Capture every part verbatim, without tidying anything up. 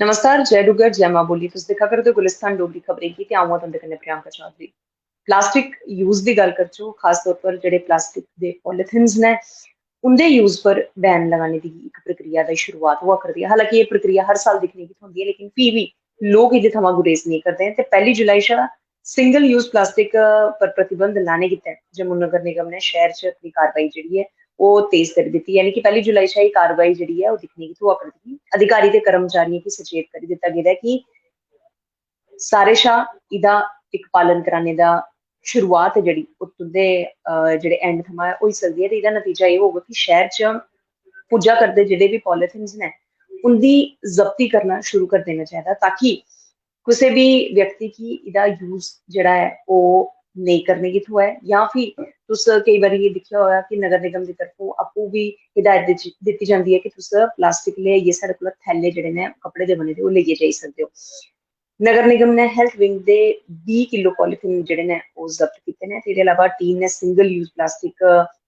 नमस्कार, जय डुग्गर, जय मां बोली। तुस दिक्खा करदे ओ गुलिस्तान डोगरी खबरें गी ते अ'ऊं आं तुं'दे कन्नै Priyanka Chaudhary. Plastic use the गल्ल करचै, खास तौर पर जेह्ड़े प्लास्टिक दे पॉलीथिन्स न, उं'दे यूज पर बैन लगाने दी इक प्रक्रिया दी शुरुआत होआ करदी ऐ। हालांकि एह् प्रक्रिया हर साल दिक्खने गी थ्होंदी ऐ, लेकिन फ्ही बी लोक एह्दे थमां गुरेज नेईं करदे न ते पैह्ली जुलाई शा सिंगल यूज प्लास्टिक पर प्रतिबंध लाने गितै जम्मू नगर निगम ने शैह्र च अपनी कार्रवाई जेह्ड़ी ऐ ओह् तेज करी दित्ती। यानी कि पैह्ली जुलाई शा एह् कार्रवाई जेह्ड़ी ऐ ओह् दिक्खने गी थ्होआ करदी ही। अधिकारी ते कर्मचारियें गी सचेत करी दित्ता गेदा ऐ कि सारे शा एह्दा इक पालन कराने दा शुरुआत ऐ जेह्ड़ी ओह् तुं'दे, अ, जेह्ड़े एंड थमां होई सकदी ऐ। ते एह्दा नतीजा एह् होग कि शैह्र च पुज्जा करदे जेह्ड़े बी पॉलीथिन्स न उं'दी जब्ती करना शुरू करी देना चाहिदा, ताकि कुसै बी व्यक्ति गी एह्दा यूज जेह्ड़ा ऐ ओह् नेईं करने गी थ्होऐ। जां फ्ही तुस केईं बारी एह् दिक्खेआ होऐ कि नगर निगम दी तरफों आपूं बी हिदायत दित्ती जंदी ऐ कि तुस प्लास्टिक लेआइयै साढ़े कोला थैले जेह्ड़े न कपड़े दे बने दे ओह् लेइयै जाई सकदे ओ। नगर निगम ने हेल्थ विंग दे बीह् किलो पॉलीथिन जेह्ड़े न ओह् जब्त कीते न। ते एह्दे अलावा टीम ने सिंगल यूज प्लास्टिक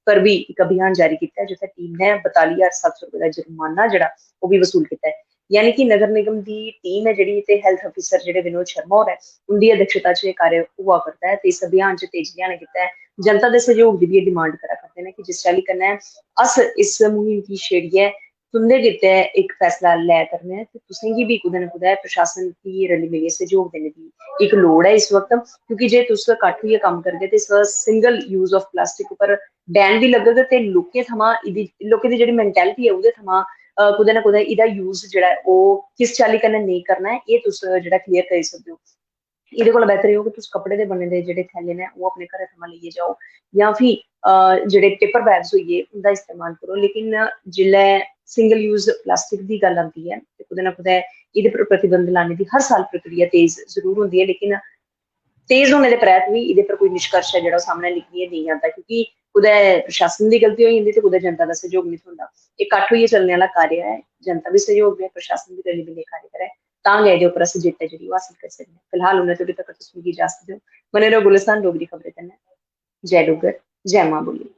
पर बी इक अभियान जारी कीता ऐ, जित्थै टीम ने बताली ज्हार सत्त सौ रपेऽ दा जुर्माना जेह्ड़ा ओह् बी वसूल कीता ऐ। यानी कि नगर निगम दी टीम ऐ जेह्ड़ी ते हेल्थ अफसर जेह्ड़े विनोद शर्मा होर ऐ, उं'दी अध्यक्षता च एह् कार्य होआ करदा ऐ। ते इस अभियान च तेजी लेआने गितै जनता दे सैह्योग दी बी एह् डिमांड करा करदे न कि जिस चाल्ली कन्नै अस इस मुहिम गी छेड़ियै तुं'दे गितै इक फैसला लै करने आं ते तुसें गी बी कुतै ना कुतै प्रशासन गी रली मिलियै सैह्योग देने दी इक लोड़ ऐ इस वक्त, क्योंकि जे तुस कट्ठ होइयै कम्म करगे ते इस सिंगल यूज ऑफ प्लास्टिक उप्पर बैन बी लग्गग ते लोकें थमां एह्दी, लोकें दी जेह्ड़ी मैंटेलिटी ऐ ओह्दे थमां, अ, कुतै ना कुतै एह्दा यूज जेह्ड़ा ऐ ओह् किस चाल्ली कन्नै नेईं करना ऐ, एह् तुस जेह्ड़ा क्लियर करी सकदे ओ। एह्दे कोला बेहतर एह् होग कि तुस कपड़े दे बने दे जेह्ड़े थैले न ओह् अपने घरै थमां लेइयै जाओ, जां फ्ही, अ, जेह्ड़े पेपर बैग्स होई गे उं'दा इस्तेमाल करो। लेकिन जिसलै सिंगल यूज प्लास्टिक दी गल्ल आंदी ऐ ते कुतै ना कुतै एह्दे पर प्रतिबंध लाने दी हर साल प्रक्रिया तेज जरूर होंदी ऐ, लेकिन तेज होने दे परैंत बी एह्दे पर कोई निष्कर्ष ऐ जेह्ड़ा ओह् सामनै निकलियै नेईं आंदा, क्योंकि कुतै प्रशासन दी गलती होई जंदी ते कुतै जनता दा सैह्योग निं थ्होंदा। एह् कट्ठ होइयै चलने आह्ला कार्य ऐ, जनता बी सैह्योग देऐ, प्रशासन बी रली मिलियै कार्य करै, तां गै एह्दे उप्पर अस जित्त ऐ जेह्ड़ी ओह् हासल करी सकने आं। फिलहाल उन्ने धोड़ी तक तुस मिगी इजाजत देओ। बने रहो गुलिस्तान डोगरी खबरें कन्नै। जय डुग्गर, जय मां बोली।